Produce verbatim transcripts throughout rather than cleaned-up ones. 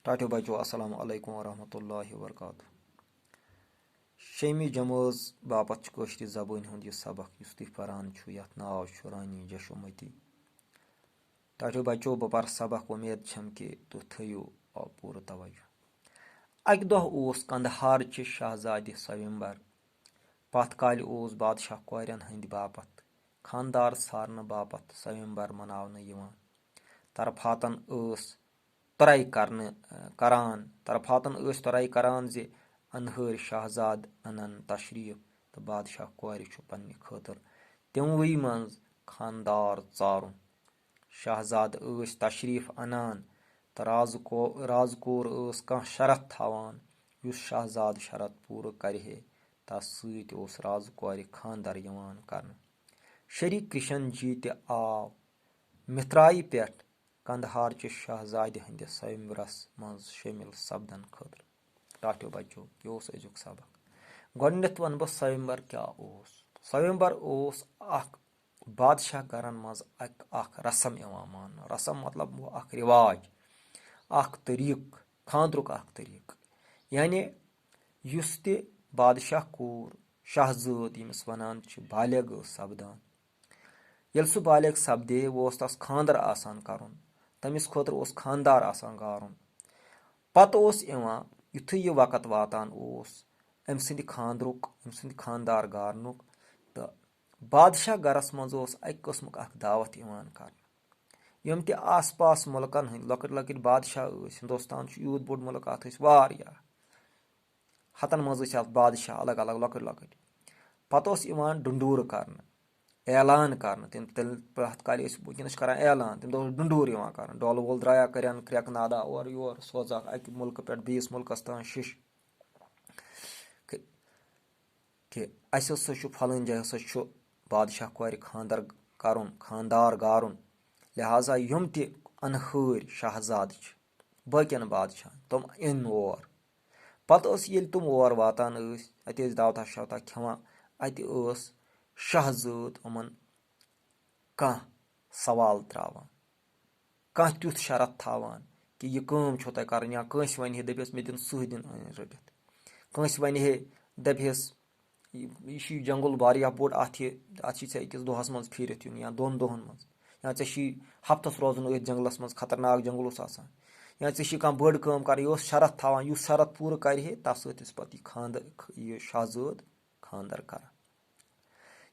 ٹاٹھیو بچو، السلام علیکم ورحمۃ اللہ وبرکاتہ۔ شیمہِ جمٲژ باپتھ چھُ کٲشرِ زبٲنۍ ہُنٛد یہِ سبق یُس تُہۍ پران چھِو، یَتھ ناو چھُ رانی جشومتی۔ ٹاٹھیو بچو، بہٕ پرٕ سبق، وۄمید چھم کہِ تُہۍ تھٲیِو پوٗرٕ توجہ۔ اَکہِ دۄہ اوس قندہار چہِ شاہزادِ سویمبر پتھ کالہِ اوس بادشاہ کورٮ۪ن ہٕنٛدِ باپتھ خانٛدار ژھارنہٕ باپتھ سویمبر مناونہٕ یِوان۔ طرفاتن ٲس ترے کرنہٕ، کران، طرفاتن ٲسۍ ترے کران زِ انہٲرۍ شاہزاد انن تشریف تہٕ بادشاہ کورِ چھُ پننہِ خٲطرٕ تِموٕے منٛز خانٛدار ژارُن۔ شاہزادٕ ٲسۍ تشریف انان تہٕ رازٕ کو-، رازٕ کور ٲس کانٛہہ شرط تھاوان، یُس شاہزادٕ شرط پوٗرٕ کرِ ہے، تس سۭتۍ اوس رازٕ کورِ خانٛدر یِوان کرنہٕ۔ شری کرشن جی تہِ آو مِتھرایہِ پٮ۪ٹھ قندہار چہِ شاہزادِ ہٕنٛدِس سویمبرس منٛز شٲمِل سپدن خٲطرٕ۔ ٹاٹھیو بچو، یہِ اوس أزیُک سبق۔ گۄڈٕنٮ۪تھ ونہٕ بہٕ سویمبر کیٛاہ اوس۔ سویمبر اوس اکھ بادشاہ گرن منٛز اکھ، اکھ رسم یِوان ماننہٕ۔ رسم مطلب گوٚو اکھ رِواج، اکھ طریٖقہٕ، خانٛدرُک اکھ طریٖقہٕ۔ یعنی یُس تہِ بادشاہ کوٗر، شاہزٲد ییٚمِس ونان چھِ، بالغ ٲس سپدان، ییٚلہِ سُہ بالغ سپدے، اوس تس خانٛدر آسان کرُن، تٔمِس خٲطرٕ اوس خانٛدار آسان گارُن۔ پتہٕ اوس یِوان، یُتھُے یہِ وقت واتان اوس أمۍ سٕنٛدِ خانٛدرُک، أمۍ سٕنٛدِ خانٛدار گارنُک، تہٕ بادشاہ گرس منٛز اوس اکہِ قٕسمُک اکھ دعوت یِوان کرنہٕ۔ یِم تہِ آس پاس مُلکن ہٕنٛدۍ لۄکٕٹۍ لۄکٕٹۍ بادشاہ ٲسۍ، ہندوستان چھُ یوٗت بوٚڑ مُلک، اتھ ٲسۍ واریاہ، ہتن منٛز ٲسۍ اتھ بادشاہ الگ الگ لۄکٕٹۍ لۄکٕٹۍ۔ پتہٕ اوس یِوان ڈُنڈوٗرٕ کرنہٕ، اعلان کرنہٕ۔ تِم تیٚلہِ پرٛٮ۪تھ کالہِ ٲسۍ وٕنکیٚنس چھِ کران اعلان، تِم دۄہ اوس ڈُنڈوٗرٕ یِوان کرنہٕ، ڈولہٕ وول درٛایا، کرن کرٛٮ۪کہٕ نادا اورٕ یور، سوزہاکھ اکہِ مُلکہٕ پٮ۪ٹھ بیٚیِس مُلکس تام شِش۔ کہِ، کہِ اسہِ ہسا چھُ فلٲنۍ جایہِ ہسا چھُ بادشاہ کورِ خانٛدر کرُن، خانٛدار گارُن۔ لہذا یِم تہِ انہٲرۍ شاہزادٕ چھِ، باقین بادشاہن، تِم یِن اور۔ پتہٕ ٲس، ییٚلہِ تِم اور واتان ٲسۍ، اتہِ ٲسۍ دعوتہ شوتہ کھٮ۪وان، اتہِ ٲس شاہزٲد یِمن کانٛہہ سوال تراوان، کانٛہہ تیُتھ شرط تھاوان کہِ یہِ کٲم چھو تۄہہِ کرٕنۍ، یا کٲنٛسہِ ونہِ ہے، دپیس، مےٚ دِن سٕہہ دِن أنِتھ رٔٹِتھ۔ کٲنٛسہِ ونہِ ہے، دپہس، یہِ، یہِ چھُ یہِ جنگل واریاہ بوٚڑ، اتھ یہِ، اتھ چھُے ژےٚ أکِس دۄہس منٛز پھیٖرِتھ یُن یا دۄن دۄہن منٛز، یا ژےٚ چھُے ہفتس روزُن أتھۍ جنگلس منٛز، خطرناک جنگل اوس آسان، یا ژےٚ چھُے کانٛہہ بٔڑ کٲم کرٕنۍ، یہِ اوس شرط تھاوان، یُس شرط پوٗرٕ کرِ ہے، تس سۭتۍ اوس پتہٕ یہِ خانٛدر، یہِ شاہزٲد خانٛدر کران۔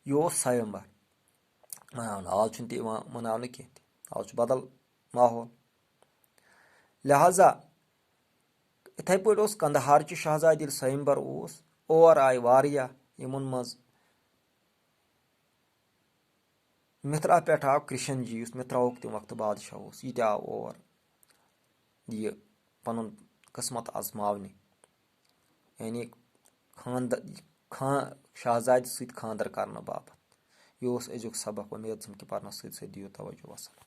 یہِ اوس سویمبر مناونہٕ، آز چھُنہٕ تہِ یِوان مناونہٕ کینٛہہ تہِ، آز چھُ بدل ماحول۔ لہذا یِتھے پٲٹھۍ اوس قندہار چہِ شاہزادِ ییٚلہِ سویمبر اوس، اور آیہِ واریاہ، یِمن منٛز مِتھرا پٮ۪ٹھ آو کرشن جی، یُس مِتھراہُک تَمہِ وقتہٕ بادشاہ اوس، یہِ تہِ آو اور، یہِ پنُن قٕسمت آزماونہِ، یعنی خاند-، خان-، شاہزادِ سۭتۍ خانٛدر کرنہٕ باپتھ۔ یہِ اوس أزیُک سبق، وۄمید چھم کہِ پرنس سۭتۍ سۭتۍ دِیِو توجہ۔ وسلام۔